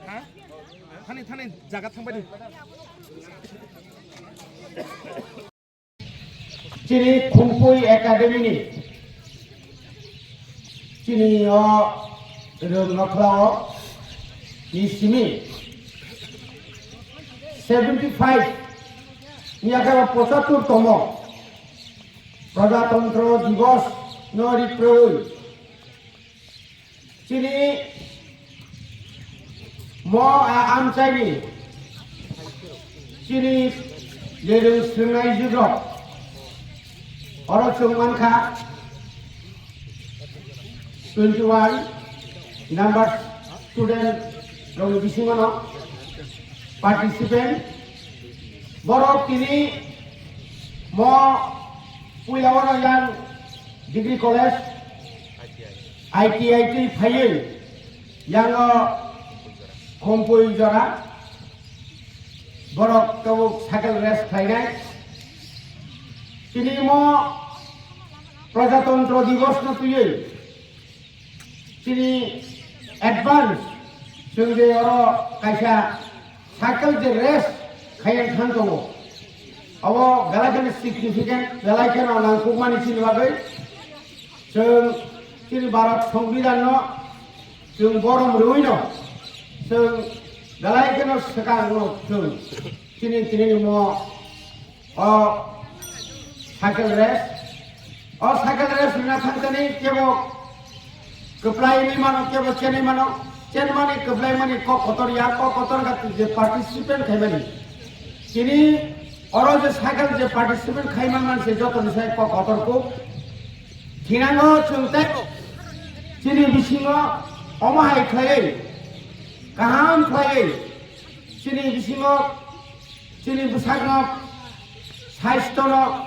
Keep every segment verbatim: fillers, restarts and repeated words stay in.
Ha? Thani, thani, jaga thangbai di. Chini Khumpui Academy ni chini o rwng nokhlao ni simi seventy five ni agaro pochattor tomo Prajatantro Divos no riproi chini mo a amchaini chini lereng swngnai jugrok oro chwng mankha twenty one number student rokni bisingono participant borok tini mo puila oro yang degree college I T I twi phaiwi yango Khumpui jora borok tabuk cycle race khlainai. Tini mo Prajatantro Divos no twiwi tini advance chwng je oro kaisa cycle je race khaiya thang tongo. Abo belai kheno significant, belai kheno nangkukmani chini bagwi. Chwng chini Bharat Songbidan no chwng borom rwino chwng belai kheno swkang no chwng chini tini ni mo o cycle race, o cycle race rwna thangtani kebo kwplai ni mano, kebo chenwi mano, chenmani kwplai mani kok kotor ya, kok kotor ga je participant khaimani. Tini oro je cycle je participant khaiman man se joto ni sai kok kotor kuk. Thinango chwng tei chini bisingo omo hai khlaiwi, kaham khlaiwi, chini bisingo chini bwsakno, saistono,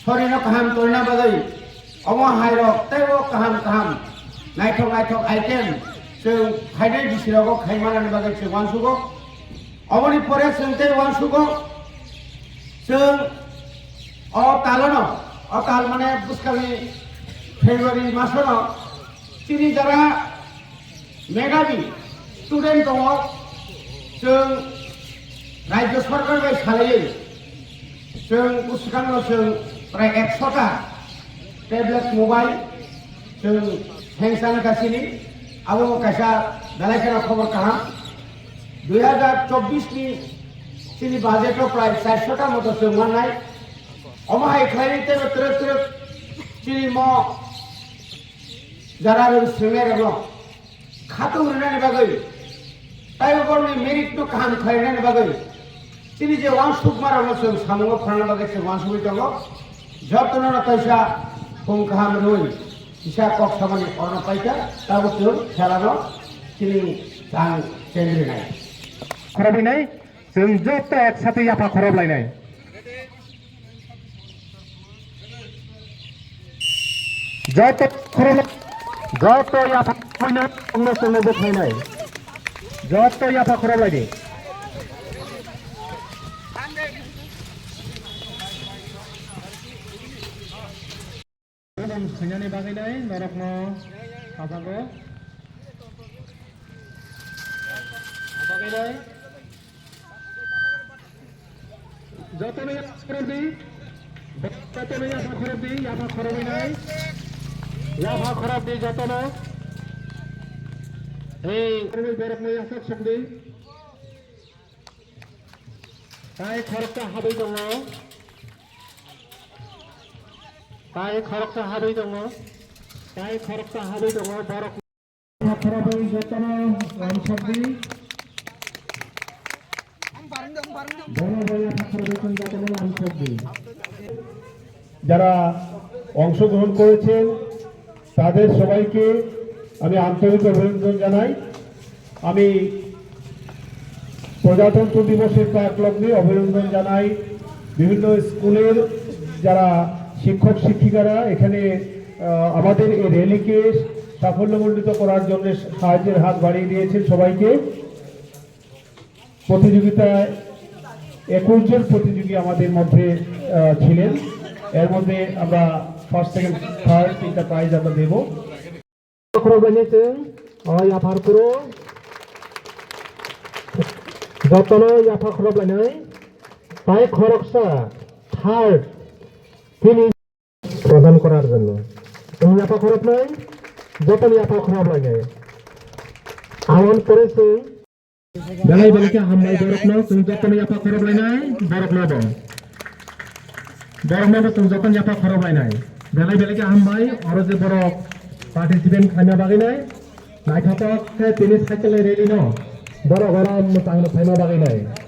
sorino kaham torina bagwi omo hairok teibo kaham kaham naithok naithok item chwng phainai bisirogo khaimanani bagwi chwng uansugo. Oboni pore chwng tei uansugo chwng o talono, o tal mane bwskangni February masono chini jora Megami student tongo, chwng Rajya Sarkar bai salaiwi chwng bwskango chwng prai ekso ta tablet mobile chwng sanction kha chini, abo kaisa belai kheno khobor kaham. Dui hajar chobbish ni chini budget o prai charso ta moto chwng mannai. Omo hai khlaiwi teibo twrwk twrwk chini mo jara rwng swngnairokno khatung rwnani bagwi, tei borokni merit no kaham khlainani bagwi chini je uansukmarokno chwng samungo phrangna bagwi chwng uansugwi tongo. Jotono no kaisa phung kaham rwui kisa kok samani orno paikha, tabuk chwng khelano chini tang chengrinai. Khorobinai, chwng joto ek sathe yapha khorob lainai. Joto khorok, joto yapha khoroknai, tongno tongno bwkhainai. Joto yapha khorok laidi. Bumung swinani bagwi nai norokno sajago. Bagwi nai. Jotono yapha khorok di. Jotono yapha khorok di, yapha khorok di nai. Yapha khorok di jotono. Ei, khorok borokno yasak sok di. Tai khoroksa habwi tongo. Tai khoroksa habwi tongo. Tai khoroksa habwi tongo. Borok khoroknwi jotono lamsokdi. Borok bai khoroknwi jotono lamsokdi. যারা অংশগ্রহণ করেছেন, তাদের সবাইকে আমি আন্তরিক অভিনন্দন জানাই। আমি প্রজাতন্ত্র দিবসের প্রাক লগ্নে অভিনন্দন জানাই বিভিন্ন স্কুলের যারা শিক্ষক শিক্ষিকারা এখানে, আহ, আমাদের এই র‍্যালিকে সাফল্যমণ্ডিত করার জন্য সাহায্যের হাত বাড়িয়ে দিয়েছেন সবাইকে। প্রতিযোগিতায় একুশ জন প্রতিযোগী আমাদের মধ্যে, আহ, ছিলেন। এর মধ্যে আমরা ফার্স্ট, সেকেন্ড, থার্ড তিনটা প্রাইজ আমরা দেব। Khorok lainai chwng, o yaphar kuro. Jotono yapha khorok lainai. Tai khoroksa, third, finish. Prodhan korar jonno. Chwng yapha khorok nai, jotono yapha khorok lainai. Amon pore chwng. Belai belai khe hambai borokno, chwng jotono yapha khorok lainai, borokno bo. Borokno bo chwng jotono yapha khorok lainai. Belai belai khe hambai, oro je borok participant khaina bagwi nai. Naithotok khe tini cycle rally no. Borok oro mwchang no phaima bagwi nai.